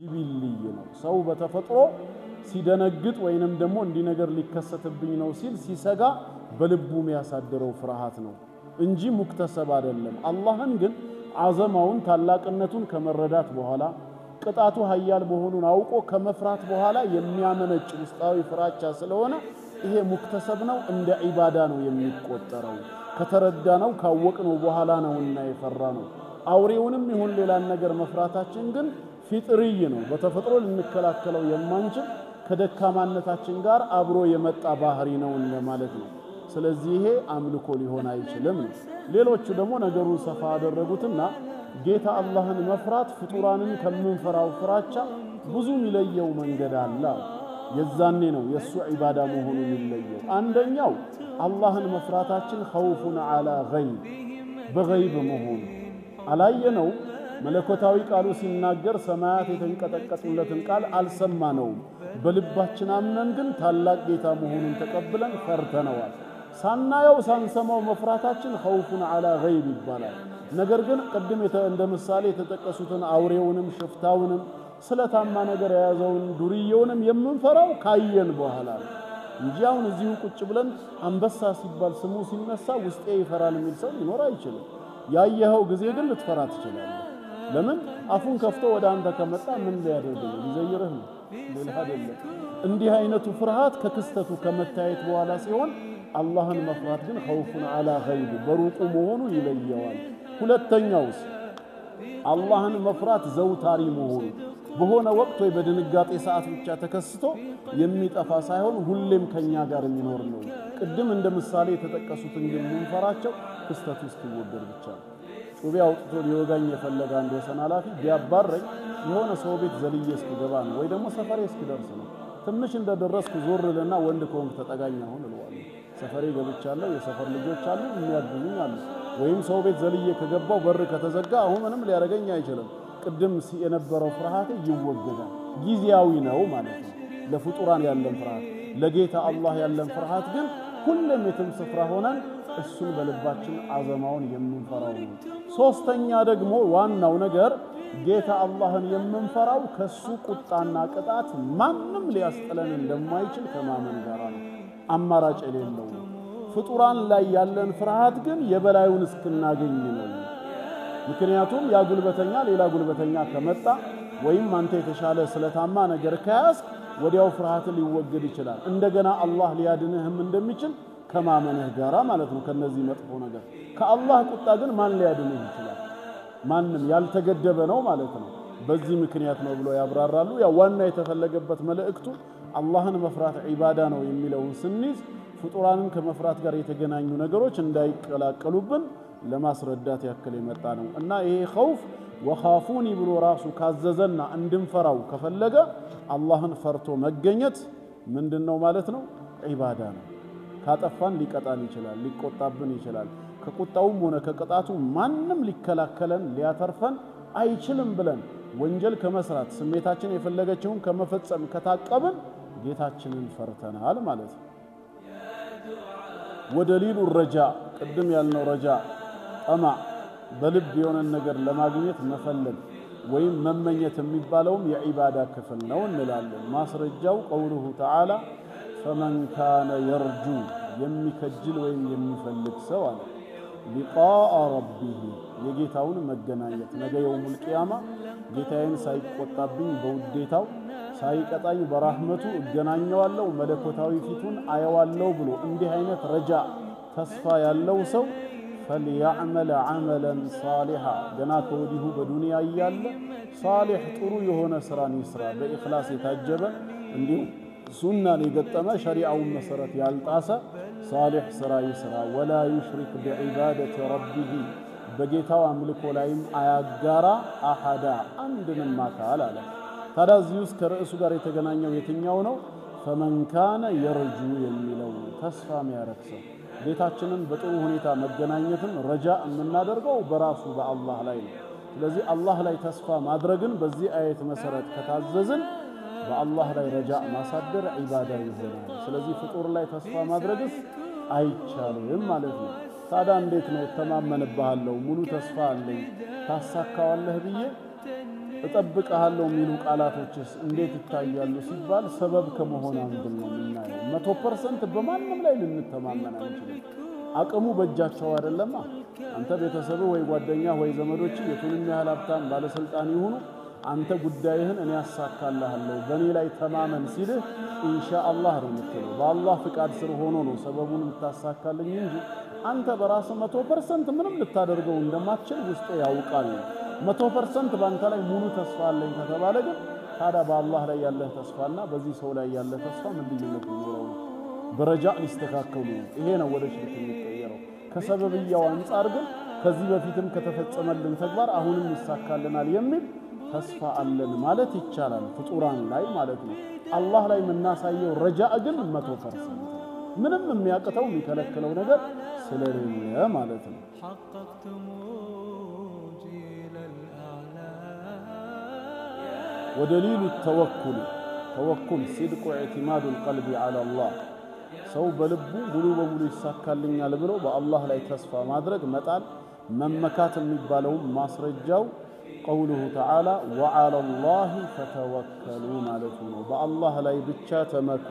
ጅቢልይ ነው። ሰው በተፈጥሮ ሲደነግጥ ወይንም ደግሞ እንዲህ ነገር ሊከሰትብኝ ነው ሲል ሲሰጋ በልቡ የሚያሳድረው ፍርሃት ነው እንጂ ሙክተሰብ አይደለም። አላህን ግን አዘማውን ታላቅነቱን ከመረዳት በኋላ ቅጣቱ ሀያል መሆኑን አውቆ ከመፍራት በኋላ የሚያመነጭ ውስጣዊ ፍራቻ ስለሆነ ይሄ ሙክተሰብ ነው፣ እንደ ዒባዳ ነው የሚቆጠረው። ከተረዳነው ካወቅነው በኋላ ነውና የፈራ ነው። አውሬውንም ይሁን ሌላን ነገር መፍራታችን ግን ፊጥርይ ነው፣ በተፈጥሮ ልንከላከለው የማንችል ከደካማነታችን ጋር አብሮ የመጣ ባህሪ ነው እንደማለት ነው። ስለዚህ ይሄ አምልኮ ሊሆን አይችልም ነው። ሌሎቹ ደግሞ ነገሩን ሰፋ አደረጉትና ጌታ አላህን መፍራት ፍጡራንን ከምንፈራው ፍራቻ ብዙ የሚለየው መንገድ አለ። የዛኔ ነው የእሱ ዒባዳ መሆኑ የሚለየው። አንደኛው አላህን መፍራታችን ኸውፉን ዐላ ገይብ በገይብ መሆኑ አላየነው። መለኮታዊ ቃሉ ሲናገር ሰማያት የተንቀጠቀጡለትን ቃል አልሰማነውም። በልባችን አምነን ግን ታላቅ ጌታ መሆኑን ተቀብለን ፈርተነዋል። ሳናየው ሳንሰማው መፍራታችን ኸውፉን ዐላ ገይብ ይባላል። ነገር ግን ቅድም እንደ ምሳሌ የተጠቀሱትን አውሬውንም ሽፍታውንም ስለታማ ነገር የያዘውን ዱርዬውንም የምንፈራው ካየን በኋላ ነው እንጂ አሁን እዚሁ ቁጭ ብለን አንበሳ ሲባል ስሙ ሲነሳ ውስጤ ይፈራል የሚል ሰው ሊኖር አይችልም። ያየኸው ጊዜ ግን ልትፈራ ትችላለህ። ለምን? አፉን ከፍቶ ወደ አንተ ከመጣ ምን ሊያደርግ ነው? ሊዘይርህ ነው፣ ሌላ አይደለም። እንዲህ አይነቱ ፍርሃት ከክስተቱ ከመታየት በኋላ ሲሆን፣ አላህን መፍራት ግን ኸውፉን ዐላ ገይብ በሩቁ መሆኑ ይለየዋል። ሁለተኛውስ አላህን መፍራት ዘውታሪ መሆኑ በሆነ ወቅት ወይ በድንጋጤ ሰዓት ብቻ ተከስቶ የሚጠፋ ሳይሆን ሁሌም ከኛ ጋር የሚኖር ነው። ቅድም እንደ ምሳሌ የተጠቀሱትን ግን የምንፈራቸው ክስተቱ እስኪወገድ ብቻ ነው። ጩቤ አውጥቶ ሊወጋኝ የፈለገ አንድ ወሰን ኃላፊ ቢያባረኝ የሆነ ሰው ቤት ዘልዬ እስክገባ ነው ወይ ደግሞ ሰፈሬ እስክደርስ ነው። ትንሽ እንደደረስኩ ዞር ልና ወንድ ከሆንክ ተጠጋኝ አሁን እለዋለሁ። ሰፈሬ ገብቻለሁ፣ የሰፈር ልጆች አሉ፣ የሚያግዙኝ አሉ። ወይም ሰው ቤት ዘልዬ ከገባው በር ከተዘጋ አሁን ምንም ሊያደርገኝ አይችልም። ቅድም የነበረው ፍርሃቴ ይወገዳል። ጊዜያዊ ነው ማለት ነው። ለፍጡራን ያለን ፍርሃት፣ ለጌታ አላህ ያለን ፍርሃት ግን ሁሌም የትም ስፍራ ሆነን እሱን በልባችን አዘማውን የምንፈራው ነው። ሶስተኛ ደግሞ ዋናው ነገር ጌታ አላህን የምንፈራው ከሱ ቁጣና ቅጣት ማንም ሊያስጥለን እንደማይችል ከማመን ጋር ነው። አማራጭ የሌለው ነው። ፍጡራን ላይ ያለን ፍርሃት ግን የበላዩን እስክናገኝ ነው። ምክንያቱም ያ ጉልበተኛ ሌላ ጉልበተኛ ከመጣ ወይም አንተ የተሻለ ስለታማ ነገር ከያዝክ ወዲያው ፍርሃትን ሊወገድ ይችላል። እንደገና አላህ ሊያድንህም እንደሚችል ከማመንህ ጋራ ማለት ነው። ከነዚህ መጥፎ ነገር ከአላህ ቁጣ ግን ማን ሊያድንህ ይችላል? ማንም፣ ያልተገደበ ነው ማለት ነው። በዚህ ምክንያት ነው ብሎ ያብራራሉ። ያው ዋና የተፈለገበት መልእክቱ አላህን መፍራት ዒባዳ ነው የሚለውን ስንይዝ ፍጡራንን ከመፍራት ጋር የተገናኙ ነገሮች እንዳይቀላቀሉብን ለማስረዳት ያክል የመጣ ነው እና ይሄ ኸውፍ ወኻፉኒ ብሎ ራሱ ካዘዘና እንድንፈራው ከፈለገ አላህን ፈርቶ መገኘት ምንድን ነው ማለት ነው? ዒባዳ ነው። ካጠፋን ሊቀጣን ይችላል፣ ሊቆጣብን ይችላል። ከቁጣውም ሆነ ከቅጣቱ ማንም ሊከላከለን ሊያተርፈን አይችልም ብለን ወንጀል ከመስራት ስሜታችን የፈለገችውን ከመፈጸም ከታቀብን ጌታችንን ፈርተናል ማለት ነው። ወደሊሉ ረጃ፣ ቅድም ያልነው ረጃ ጠማዕ በልብ የሆነን ነገር ለማግኘት መፈለግ ወይም መመኘት የሚባለውም የዒባዳ ክፍል ነው እንላለን። ማስረጃው ቀውሉሁ ተዓላ ፈመን ካነ የርጁ የሚከጅል ወይም የሚፈልግ ሰው አለ ሊቃአ ረቢሂ የጌታውን መገናኘት ነገ የውሙል ቂያማ ጌታዬን ሳይቆጣብኝ በውዴታው ሳይቀጣኝ በራህመቱ እገናኘዋለሁ መለኮታዊ ፊቱን አየዋለሁ ብሎ እንዲህ አይነት ረጃ ተስፋ ያለው ሰው ፈልያዕመል ዐመለን ሳሊሓ ገና ከወዲሁ በዱንያ እያለ ሳሊሕ ጥሩ የሆነ ስራን ይስራ፣ በኢኽላስ የታጀበ እንዲሁም ሱናን የገጠመ ሸሪዓውን መሰረት ያልጣሰ ሳሊሕ ስራ ይስራ። ወላ ዩሽሪክ ቢዒባደቲ ረቢሂ በጌታው አምልኮ ላይም አያጋራ አሐዳ አንድንም አካል አለ። ታዲያ እዚህ ውስጥ ከርዕሱ ጋር የተገናኘው የትኛው ነው? ፈመን ካነ የርጁ የሚለው ተስፋ የሚያረግ ሰው ጌታችንን በጥሩ ሁኔታ መገናኘትን ረጃ የምናደርገው በራሱ በአላህ ላይ ነው። ስለዚህ አላህ ላይ ተስፋ ማድረግን በዚህ አየት መሰረት ከታዘዝን በአላህ ላይ ረጃ ማሳደር ዒባዳ ይሆናል። ስለዚህ ፍጡር ላይ ተስፋ ማድረግስ አይቻልም ማለት ነው። ታዲያ እንዴት ነው እተማመንብሃለሁ፣ ሙሉ ተስፋ አለኝ፣ ታሳካዋለህ ብዬ እጠብቅሃለሁ የሚሉ ቃላቶችስ እንዴት ይታያሉ ሲባል ሰበብ ከመሆን angle ነው የምናየው። 100% በማንም ላይ ልንተማመን አንችልም። አቅሙ በእጃቸው አይደለማ። አንተ ቤተሰብ ወይ ጓደኛ ወይ ዘመዶች የቱንም ያህል ሀብታም ባለስልጣን ይሁኑ አንተ ጉዳይህን እኔ አሳካልሃለሁ በእኔ ላይ ተማመን ሲልህ ኢንሻአላህ ነው የምትለው። በአላህ ፍቃድ ስር ሆኖ ነው ሰበቡን የምታሳካልኝ እንጂ አንተ በራስህ 100% ምንም ልታደርገው እንደማትችል ውስጥ ያውቃል። 100% በአንተ ላይ ሙሉ ተስፋ አለኝ ከተባለ ግን ታዲያ በአላህ ላይ ያለህ ተስፋና በዚህ ሰው ላይ ያለህ ተስፋ ምን ልዩነት ሊኖረው ነው? በረጃ ሊስተካከሉ ነው። ይሄ ነው ወደ ሽርክ የሚቀየረው። ከሰበብያው አንጻር ግን ከዚህ በፊትም ከተፈጸመልን ተግባር አሁንም ይሳካልናል የሚል ተስፋ አለን ማለት ይቻላል፣ ፍጡራን ላይ ማለት ነው። አላህ ላይ የምናሳየው ረጃ ግን 100% ምንም የሚያቅተው የሚከለክለው ነገር ስለሌለ ማለት ነው። ودليل التوكل توكل صدق اعتماد القلب على الله። ሰው በልቡ ሙሉ በሙሉ ይሳካልኛል ብሎ በአላህ ላይ ተስፋ ማድረግ መጣል መመካት የሚባለው ማስረጃው قوله تعالى وعلى الله فتوكلوا ማለቱ ነው። በአላህ ላይ ብቻ ተመኩ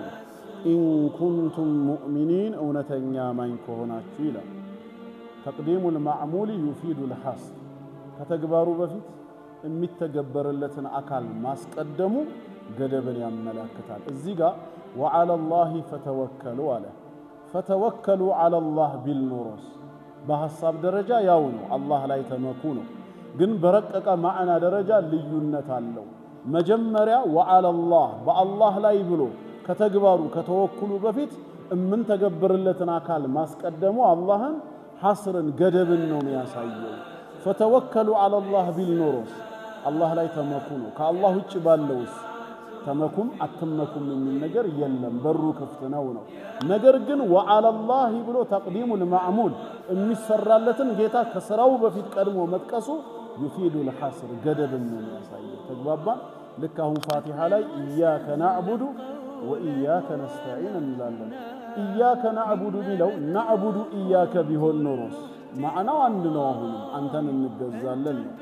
إن كنتم مؤمنين እውነተኛ አማኝ ከሆናችሁ ይላል። تقديم المعمول يفيد الحصر ከተግባሩ በፊት የሚተገበርለትን አካል ማስቀደሙ ገደብን ያመላክታል። እዚህ ጋር وعلى الله فتوكلوا አለ። فتوكلوا على الله ቢል ኖሮስ በሐሳብ ደረጃ ያው ነው፣ አላህ ላይ ተመኩ ነው። ግን በረቀቀ ማዕና ደረጃ ልዩነት አለው። መጀመሪያ وعلى الله በአላህ ላይ ብሎ ከተግባሩ ከተወኩሉ በፊት እምንተገብርለትን አካል ማስቀደሙ አላህን ሐስርን ገደብን ነው የሚያሳየው። فتوكلوا على الله ቢል ኖሮስ አላህ ላይ ተመኩ ነው። ከአላህ ውጭ ባለውስ ተመኩም አትመኩም የሚል ነገር የለም፣ በሩ ክፍት ነው ነው። ነገር ግን وعلى الله ብሎ تقديم المعمول የሚሰራለትን ጌታ ከስራው በፊት ቀድሞ መጥቀሱ يفيد الحصر ገደብን ነው የሚያሳየው። ተግባባን? ልክ አሁን ፋቲሃ ላይ إياك نعبد وإياك نستعين እንላለን። إياك نعبد ቢለው نعبد إياك ቢሆን ኖሮስ ማዕናው አንድ ነው። አሁንም አንተን እንገዛለን ነው።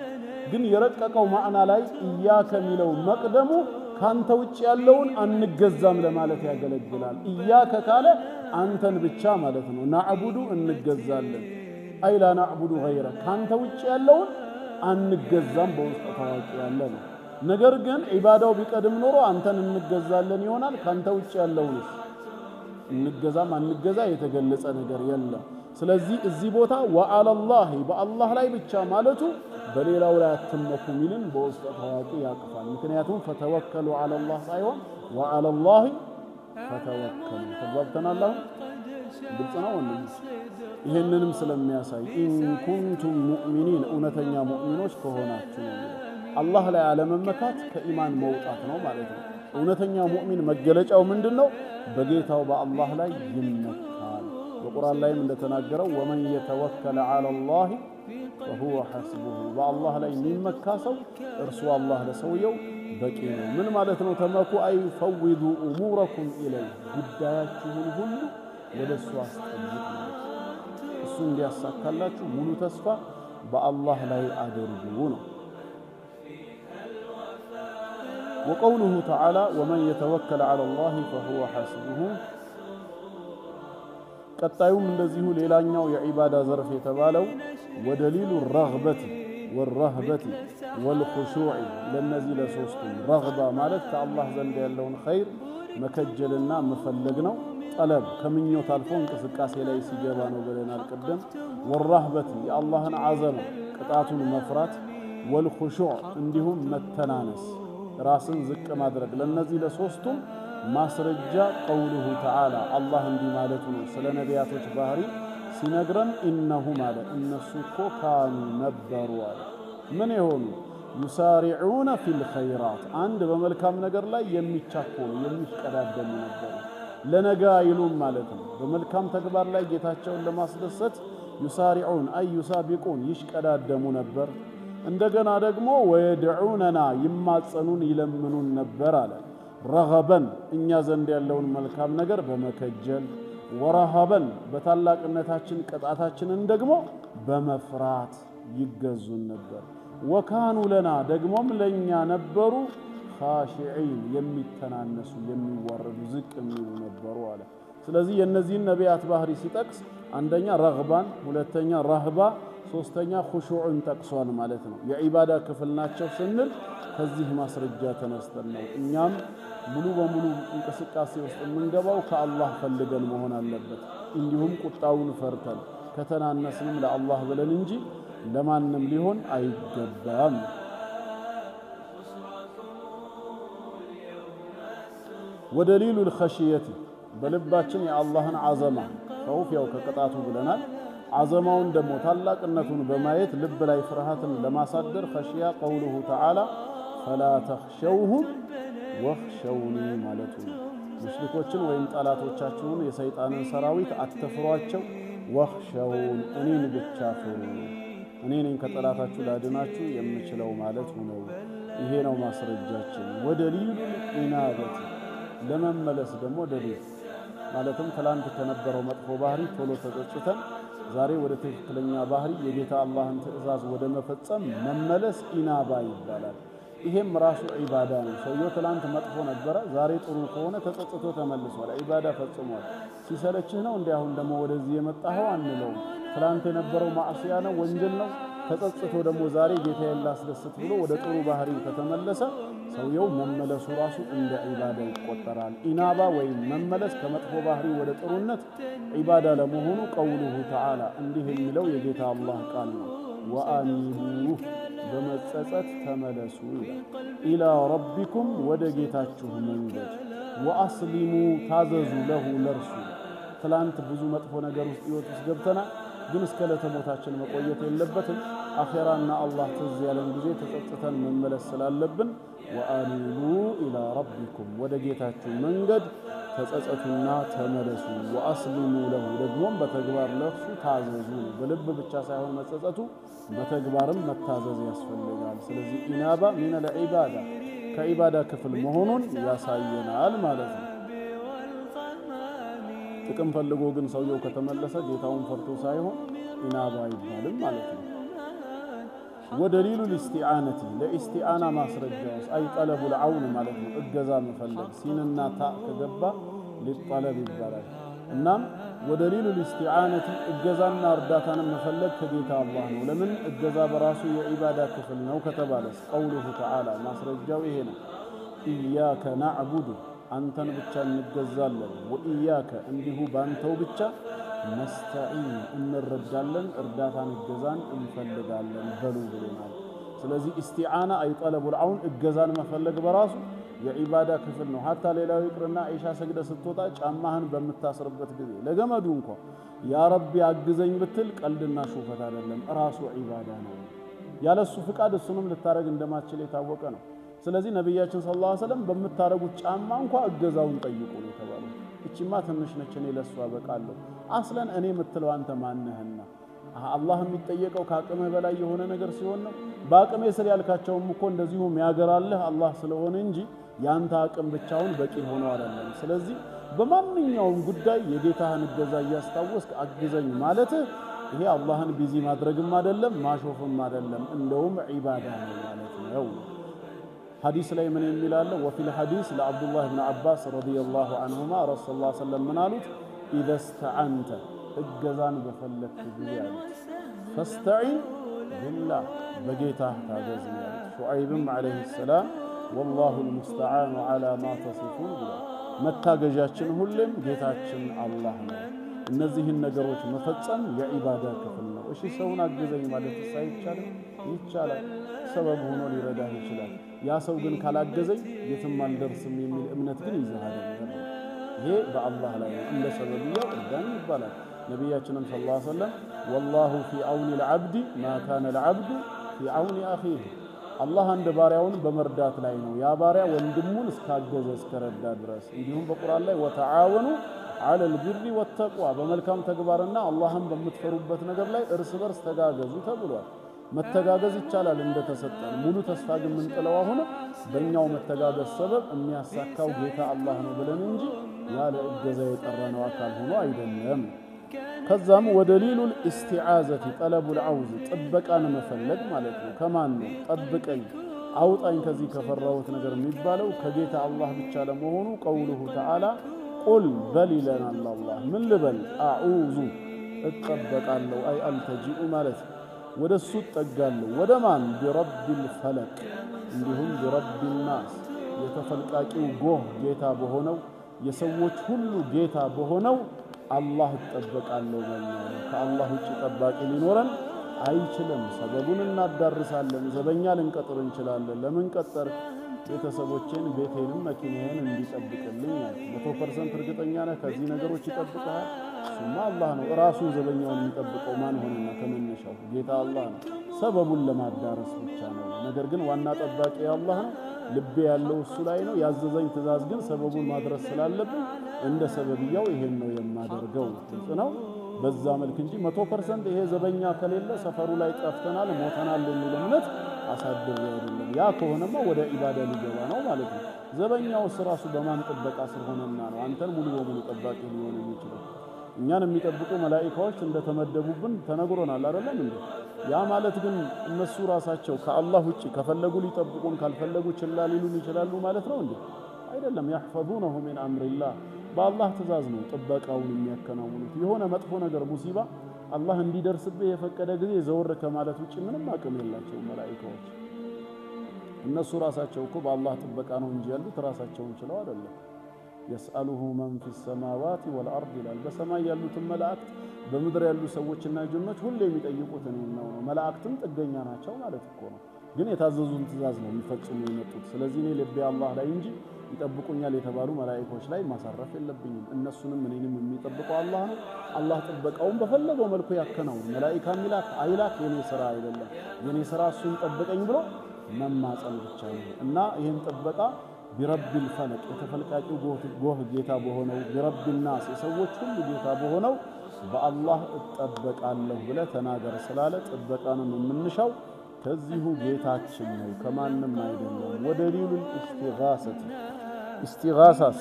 ግን የረቀቀው ማዕና ላይ إياك የሚለው መቅደሙ ካንተ ውጭ ያለውን አንገዛም ለማለት ያገለግላል። إياك ካለ አንተን ብቻ ማለት ነው። نعبد እንገዛለን፣ أي لا نعبد غيرك ካንተ ውጭ ያለውን አንገዛም በውስጥ ታዋቂ ያለ ነው። ነገር ግን ዒባዳው ቢቀድም ኖሮ አንተን እንገዛለን ይሆናል። ካንተ ውጭ ያለውንስ እንገዛም አንገዛ የተገለጸ ነገር የለም። ስለዚህ እዚህ ቦታ وعلى الله በአላህ ላይ ብቻ ማለቱ በሌላው ላይ አትመኩ ሚልን በውስጥ ታዋቂ ያቅፋል። ምክንያቱም فتوكلوا على الله ሳይሆን وعلى الله فتوكلوا። ተግባብተናል? አሁን ግልጽ ነው ወንድም። ይህንንም ስለሚያሳይ إن كنتم مؤمنين እውነተኛ ሙእሚኖች ከሆናችሁ ነው የሚለው። አላህ ላይ አለመመካት ከኢማን መውጣት ነው ማለት ነው። እውነተኛ ሙእሚን መገለጫው ምንድን ነው? በጌታው በአላህ ላይ ይመካል። በቁርአን ላይም እንደተናገረው ومن يتوكل على الله فهو حسبه፣ በአላህ ላይ የሚመካ ሰው እርሱ አላህ ለሰውየው በቂ ነው። ምን ማለት ነው? ተመኩ أي فوضوا أموركم إليه፣ ጉዳያችሁን ሁሉ ወደ እሱ አስጠጉት ማለት ነው። እሱ እንዲያሳካላችሁ ሙሉ ተስፋ በአላህ ላይ አድርጉ ነው። وقوله تعالى ومن يتوكل على الله فهو حسبه። ቀጣዩም እንደዚሁ ሌላኛው የዒባዳ ዘርፍ የተባለው ودليل الرغبة والرهبة والخشوع፣ ለነዚህ ለሶስቱም። ረግባ ማለት ከአላህ ዘንድ ያለውን ኸይር መከጀልና መፈለግ ነው። ጠለብ ከምኞት አልፎ እንቅስቃሴ ላይ ሲገባ ነው ብለናል ቅድም። ወረህበት የአላህን ዐዘማ ቅጣቱን መፍራት፣ ወልኹሹዕ እንዲሁም መተናነስ ራስን ዝቅ ማድረግ። ለነዚህ ለሶስቱም ማስረጃ ቀውሉሁ ተዓላ አላህ እንዲህ ማለቱ ነው። ስለ ነቢያቶች ባህሪ ሲነግረን ኢነሁም አለ እነሱ እኮ ካኑ ነበሩ አለ። ምን የሆኑ يسارعون في الخيرات፣ አንድ በመልካም ነገር ላይ የሚቻኮሉ የሚሽቀዳደሙ ነበሩ። ለነገ አይሉም ማለት ነው። በመልካም ተግባር ላይ ጌታቸውን ለማስደሰት يسارعون أي يسابقون ይሽቀዳደሙ ነበር። እንደገና ደግሞ ويدعوننا ይማጸኑን ይለምኑን ነበር አለ። رغبا እኛ ዘንድ ያለውን መልካም ነገር በመከጀል ورهبا በታላቅነታችን ቅጣታችንን ደግሞ በመፍራት ይገዙን ነበር። ወካኑ ለና ደግሞም ለኛ ነበሩ ኻሺዒን የሚተናነሱ የሚዋረዱ ዝቅ የሚሉ ነበሩ አለ። ስለዚህ የነዚህን ነቢያት ባህሪ ሲጠቅስ አንደኛ ረግባን፣ ሁለተኛ ረህባ፣ ሶስተኛ ኹሹዕን ጠቅሷል ማለት ነው። የዒባዳ ክፍል ናቸው ስንል ከዚህ ማስረጃ ተነስተን ነው። እኛም ሙሉ በሙሉ እንቅስቃሴ ውስጥ የምንገባው ከአላህ ፈልገን መሆን አለበት። እንዲሁም ቁጣውን ፈርተን ከተናነስንም ለአላህ ብለን እንጂ ለማንም ሊሆን አይገባም። ወደሊሉ ልኸሽየቲ በልባችን የአላህን ዐዘማ ኸውፍ ያው ከቅጣቱ ብለናል። ዐዘማውን ደግሞ ታላቅነቱን በማየት ልብ ላይ ፍርሃትን ለማሳደር ኸሽያ ቀውሉሁ ተዓላ ፈላ ተኽሸውሁም ወኽሸውኒ ማለቱ ነው። ሙሽሪኮችን ወይም ጠላቶቻችሁን የሰይጣንን ሰራዊት አትፍሯቸው፣ ወኽሸውን እኔን ብቻ ፍሩ፣ እኔ ነኝ ከጠላታችሁ ላድናችሁ የምችለው ማለቱ ነው። ይሄ ነው ማስረጃችን። ወደሊሉ ኢናበት ለመመለስ ደግሞ ደሊል ማለትም ትላንት ከነበረው መጥፎ ባህሪ ቶሎ ተጸጽተን ዛሬ ወደ ትክክለኛ ባህሪ የጌታ አላህን ትዕዛዝ ወደ መፈጸም መመለስ ኢናባ ይባላል። ይሄም ራሱ ዒባዳ ነው። ሰውየው ትላንት መጥፎ ነበረ፣ ዛሬ ጥሩ ከሆነ ተጸጽቶ ተመልሷል፣ ዒባዳ ፈጽሟል። ሲሰለችህ ነው እንዲህ አሁን ደግሞ ወደዚህ የመጣኸው አንለውም። ትላንት የነበረው ማዕሲያ ነው፣ ወንጀል ነው። ተጸጽቶ ደግሞ ዛሬ ጌታዬን ላስደስት ብሎ ወደ ጥሩ ባህሪው ከተመለሰ ሰውየው መመለሱ ራሱ እንደ ዒባዳ ይቆጠራል። ኢናባ ወይም መመለስ ከመጥፎ ባህሪ ወደ ጥሩነት ዒባዳ ለመሆኑ ቀውሉሁ ተዓላ እንዲህ የሚለው የጌታ አላህ ቃል ነው። ወአኒቡ በመጸጸት ተመለሱ ይላል። ኢላ ረቢኩም ወደ ጌታችሁ መንገድ፣ ወአስሊሙ ታዘዙ ለሁ ለርሱ። ትላንት ብዙ መጥፎ ነገር ውስጥ ህይወት ውስጥ ገብተናል፣ ግን እስከ ለተሞታችን መቆየት የለበትም። አኼራና አላህ ትዝ ያለን ጊዜ ተጸጽተን መመለስ ስላለብን ወአኒቡ ኢላ ረቢኩም ወደ ጌታችሁ መንገድ ተጸጸቱና ተመለሱ። ወአስሊሙ ለሁ ደግሞም በተግባር ለእርሱ ታዘዙ። በልብ ብቻ ሳይሆን መጸጸቱ በተግባርም መታዘዝ ያስፈልጋል። ስለዚህ ኢናባ ሚነል ዒባዳ ከዒባዳ ክፍል መሆኑን ያሳየናል ማለት ነው። ጥቅም ፈልጎ ግን ሰውየው ከተመለሰ ጌታውን ፈርቶ ሳይሆን ኢናባ አይባልም ማለት ነው። ወደሊሉ ሊስቲዓነቲ ለኢስቲዓና ማስረጃውስ አይ ጠለቡል ዐውን ማለት ነው። እገዛ መፈለግ ሲንና ታ ከገባ ሊጠለብ ይባላል። እናም ወደሊሉ ሊስቲዓነቲ እገዛና እርዳታንም መፈለግ ከጌታ አላህ ነው። ለምን እገዛ በራሱ የዒባዳ ክፍል ነው ከተባለስ ቀውሉሁ ተዓላ ማስረጃው ይሄ ነው። ኢያከ ናዕቡዱ አንተን ብቻ እንገዛለን፣ ወኢያከ እንዲሁ ባንተው ብቻ ነስተዒን እንረዳለን፣ እርዳታን እገዛን እንፈልጋለን በሉ ብሎናል። ስለዚህ ኢስቲዓና አይ ጠለቡል ዐውን እገዛን መፈለግ በራሱ የዒባዳ ክፍል ነው። ሐታ ሌላው ይቅርና ዒሻ ሰግደ ስትወጣ ጫማህን በምታስርበት ጊዜ ለገመዱ እንኳ ያ ረቢ አግዘኝ ብትል ቀልድና ሹፈት አይደለም፣ ራሱ ዒባዳ ነው። ያለሱ ፍቃድ እሱንም ልታረግ እንደማትችል የታወቀ ነው። ስለዚህ ነቢያችን ሰለላሁ ዐለይሂ ወሰለም በምታረጉት ጫማ እንኳ እገዛውን ጠይቁ ነው የተባሉት። እቺማ ትንሽ ነች፣ እኔ ለሷ አበቃለሁ። አስለን እኔ የምትለው አንተ ማነህና? አላህ የሚጠየቀው ከአቅምህ በላይ የሆነ ነገር ሲሆን ነው። በአቅሜ ስር ያልካቸውም እኮ እንደዚሁ የሚያገራልህ አላህ ስለሆነ እንጂ ያንተ አቅም ብቻውን በቂ ሆኖ አይደለም። ስለዚህ በማንኛውም ጉዳይ የጌታህን እገዛ እያስታወስክ አግዘኝ ማለትህ ይሄ አላህን busy ማድረግም አይደለም ማሾፍም አይደለም፣ እንደውም ዒባዳ ነው ማለት ነው። ሐዲስ ላይ ምን የሚል አለ? وفي الحديث ለዓብዱላህ ብን ዓባስ رضي الله عنهما ረሱል ሰለላሁ ዐለይሂ ወሰለም ምን አሉት? إذا استعنت እገዛን በፈለግክ ጊዜ አሉት فاستعن بالله በጌታህ ታገዝ ነው ያሉት። ሹዐይብም ዐለይሂ ሰላም والله المستعان على ما تصفون ብሏል። መታገዣችን ሁሌም ጌታችን አላህ ነው። እነዚህን ነገሮች መፈጸም የዒባዳ ክፍል ነው። እሺ ሰውን አግዘኝ ማለትስ አይቻልም? ይቻላል። ሰበብ ሆኖ ሊረዳህ ይችላል። ያ ሰው ግን ካላገዘኝ የትም አልደርስም የሚል እምነት ግን ይዘህ አይደለም። ይሄ በአላህ ላይ ነው። እንደ ሰበብያው እርዳኝ ይባላል። ነቢያችንም ሰለላሁ ዐለይሂ ወሰለም والله في عون العبد ما كان العبد في عون أخيه፣ አላህ አንድ ባሪያውን በመርዳት ላይ ነው፣ ያ ባሪያ ወንድሙን እስካገዘ እስከረዳ ድረስ። እንዲሁም በቁርአን ላይ وتعاونوا على البر والتقوى በመልካም ተግባርና አላህን በምትፈሩበት ነገር ላይ እርስ በርስ ተጋገዙ ተብሏል። መተጋገዝ ይቻላል እንደተሰጠን። ሙሉ ተስፋ ግን የምንጥለው አሁን በእኛው መተጋገዝ ሰበብ የሚያሳካው ጌታ አላህ ነው ብለን እንጂ ያለ እገዛ የጠራነው አካል ሆኖ አይደለም። ከዛም ودليل الاستعاذة طلب العوذ ጥበቃን መፈለግ ማለት ነው። ከማን ነው ጠብቀኝ አውጣኝ ከዚህ ከፈራሁት ነገር የሚባለው ከጌታ አላህ ብቻ ለመሆኑ قوله تعالى قل በል ይለናል አላህ። ምን ልበል? أعوذ እጠበቃለሁ፣ أي ألتجئ ማለት ወደ እሱ እጠጋለሁ። ወደ ማን? برب الفلق እንዲሁም برب الناس የተፈልቃቂው ጎህ ጌታ በሆነው የሰዎች ሁሉ ጌታ በሆነው አላህ እጠበቃለሁ በል ነው። ከአላህ ውጭ ጠባቂ ሊኖረን አይችልም። ሰበቡን እናዳርሳለን። ዘበኛ ልንቀጥር እንችላለን። ለምን ቀጠር? ቤተሰቦቼን፣ ቤቴንም መኪናዬን እንዲጠብቅልኝ። 100% እርግጠኛ ነህ ከዚህ ነገሮች ይጠብቅሃል? እሱማ አላህ ነው ራሱ ዘበኛውን የሚጠብቀው። ማን ሆነና ከመነሻው ጌታ አላህ ነው። ሰበቡን ለማዳረስ ብቻ ነው። ነገር ግን ዋና ጠባቂ አላህ ነው። ልቤ ያለው እሱ ላይ ነው። ያዘዘኝ ትእዛዝ ግን ሰበቡን ማድረስ ስላለብኝ እንደ ሰበብያው ይሄን ነው የማደርገው። ግልጽ ነው። በዛ መልክ እንጂ 100% ይሄ ዘበኛ ከሌለ ሰፈሩ ላይ ጠፍተናል፣ ሞተናል የሚል እምነት አሳድሬ አይደለም። ያ ከሆነማ ወደ ኢባዳ ሊገባ ነው ማለት ነው። ዘበኛውስ ራሱ በማን ጥበቃ ስር ሆነና ነው አንተን ሙሉ በሙሉ ጠባቂ ሊሆን የሚችለው? እኛን የሚጠብቁ መላኢካዎች እንደተመደቡብን ተነግሮናል አይደለም እንዴ? ያ ማለት ግን እነሱ ራሳቸው ከአላህ ውጪ ከፈለጉ ሊጠብቁን ካልፈለጉ ችላ ሊሉን ይችላሉ ማለት ነው እንዴ? አይደለም። يحفظونه من أمر الله በአላህ ትእዛዝ ነው ጥበቃውን የሚያከናውኑት። የሆነ መጥፎ ነገር ሙሲባ አላህ እንዲደርስብህ የፈቀደ ጊዜ ዘወር ከማለት ውጪ ምንም አቅም የላቸውም መላኢካዎች። እነሱ ራሳቸው እኮ በአላህ ጥበቃ ነው እንጂ ያሉት ራሳቸውን ችለው አይደለም። يسأله من في السماوات والأرض ይላል። በሰማይ ያሉትን መላእክት በምድር ያሉ ሰዎችና ጅኖች ሁሌ የሚጠይቁት እኔን ነው። መላእክትም ጥገኛ ናቸው ማለት እኮ ነው። ግን የታዘዙን ትእዛዝ ነው የሚፈጽሙ የመጡት። ስለዚህ እኔ ልቤ አላህ ላይ እንጂ ይጠብቁኛል የተባሉ መላኢኮች ላይ ማሳረፍ የለብኝም። እነሱንም እኔንም የሚጠብቀው አላህ ነው። አላህ ጥበቃውን በፈለገው መልኩ ያከናውን። መላኢካ ይላክ አይላክ የኔ ስራ አይደለም። የኔ ስራ እሱን ጠብቀኝ ብሎ መማጸን ብቻ ነው። እና ይህን ጥበቃ برب الفلق የተፈልቃቂው ጎህ ጌታ በሆነው برب الناس የሰዎች ሁሉ ጌታ በሆነው በአላህ እጠበቃለሁ ብለህ ተናገር ስላለ ጥበቃንም የምንሻው ከዚሁ ጌታችን ነው፣ ከማንም አይደለም። ودليل الاستغاثة ኢስቲጋሳስ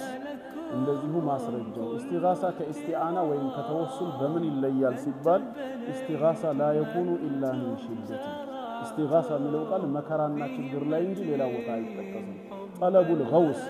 እንደዚሁ ማስረጃው ኢስቲጋሳ ከኢስቲዓና ወይም ከተወሱል በምን ይለያል ሲባል ኢስቲጋሳ لا يكون إلا من شدة ኢስቲጋሳ የሚለው ቃል መከራና ችግር ላይ እንጂ ሌላ ቦታ አይጠቀስም። طلب الغوث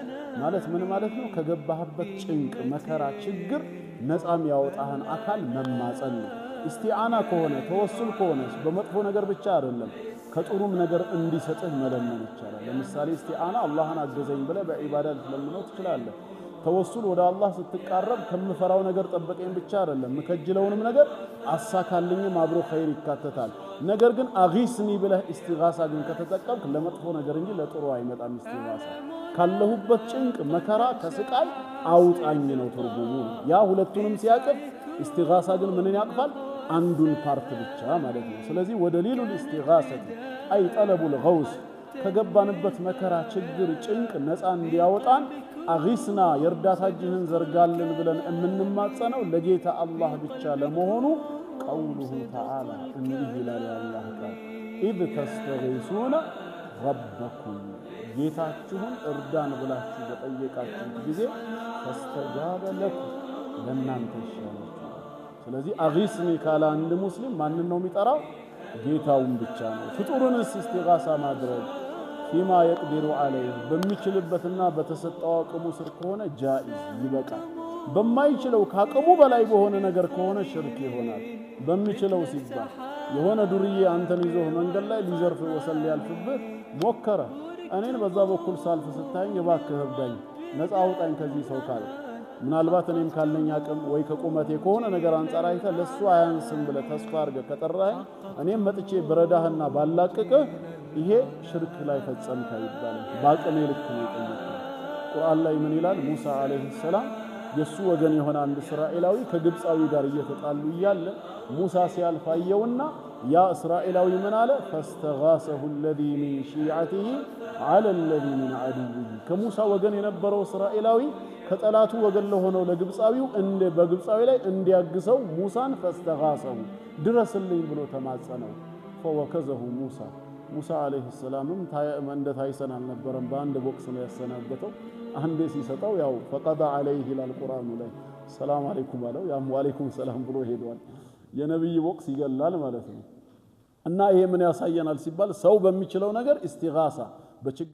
ማለት ምን ማለት ነው? ከገባህበት ጭንቅ፣ መከራ፣ ችግር ነፃ የሚያወጣህን አካል መማፀን ነው። ኢስቲዓና ከሆነ ተወሱል ከሆነ በመጥፎ ነገር ብቻ አይደለም፣ ከጥሩም ነገር እንዲሰጥህ መለመን ይቻላል። ለምሳሌ ኢስቲዓና አላህን አገዘኝ ብለህ በዒባዳ ልትለምነው ትችላለህ። ተወሱል ወደ አላህ ስትቃረብ ከምፈራው ነገር ጠበቀኝ ብቻ አይደለም፣ ምከጅለውንም ነገር አሳካልኝም አብሮ ኸይር ይካተታል። ነገር ግን أغثني ብለህ ኢስቲጋሳ ግን ከተጠቀምክ ለመጥፎ ነገር እንጂ ለጥሩ አይመጣም። ኢስቲጋሳ ካለሁበት ጭንቅ፣ መከራ፣ ከስቃይ አውጣኝ ነው ትርጉሙ። ያ ሁለቱንም ሲያቅፍ፣ ኢስቲጋሳ ግን ምንን ያቅፋል? አንዱን part ብቻ ማለት ነው። ስለዚህ ودليل الاستغاثة أي طلب الغوث ከገባንበት መከራ፣ ችግር፣ ጭንቅ ነፃ እንዲያወጣን أغثنا የእርዳታ እጅህን ዘርጋልን ብለን የምንማጸነው ለጌታ አላህ ብቻ ለመሆኑ قوله تعالى እንዲህ ይላል የአላህ ቃል إذ تستغيثون ربكم ጌታችሁን እርዳን ብላችሁ በጠየቃችሁት ጊዜ فاستجاب لكم ለእናንተ ይሻላችሁ። ስለዚህ أغثني ካለ አንድ ሙስሊም ማንን ነው የሚጠራው? ጌታውን ብቻ ነው። ፍጡርንስ ኢስቲጋሳ ማድረግ فيما يقدر عليه በሚችልበትና በተሰጠው አቅሙ ስር ከሆነ جائز ይበቃል። በማይችለው ካቅሙ በላይ በሆነ ነገር ከሆነ ሽርክ ይሆናል። በሚችለው ሲባል የሆነ ዱርዬ አንተን ይዞህ መንገድ ላይ ሊዘርፍ ወሰን ሊያልፍብህ ሞከረ። እኔን በዛ በኩል ሳልፍ ስታየኝ እባክህ እርዳኝ፣ ነፃ አውጣኝ ከዚህ ሰው ካለ ምናልባት እኔም ካለኝ አቅም ወይ ከቁመቴ ከሆነ ነገር አንጻር አይተህ ለሱ አያንስም ብለህ ተስፋ አድርገህ ከጠራኸኝ እኔም መጥቼ ብረዳህና ባላቅቅህ ይሄ ሽርክ ላይ ፈጸምክ አይባልም። በአቅሜ ልክ ነው የጠየቅኸው። ቁርአን ላይ ምን ይላል? ሙሳ ዓለይሂ ሰላም የሱ ወገን የሆነ አንድ እስራኤላዊ ከግብፃዊ ጋር እየተጣሉ እያለ ሙሳ ሲያልፍ አየውና ያ እስራኤላዊ ምን አለ? فاستغاثه الذي من شيعته على الذي من عدوه ከሙሳ ወገን የነበረው እስራኤላዊ ከጠላቱ ወገን ለሆነው ለግብፃዊው እንደ በግብፃዊ ላይ እንዲያግሰው ሙሳን فاستغاثه ድረስልኝ ብሎ ተማጸነው። فوكزه موسى ሙሳ ዓለይሂ ሰላምም እንደ ታይሰን አልነበረም። በአንድ ቦክስ ነው ያሰናበተው። አንዴ ሲሰጠው ያው فقضى عليه ይላል ቁርአኑ ላይ። ሰላም አለይኩም አለው። ያም ወአለይኩም ሰላም ብሎ ሄዷል። የነብይ ቦክስ ይገላል ማለት ነው። እና ይሄ ምን ያሳየናል ሲባል ሰው በሚችለው ነገር ኢስቲጋሳ በችግር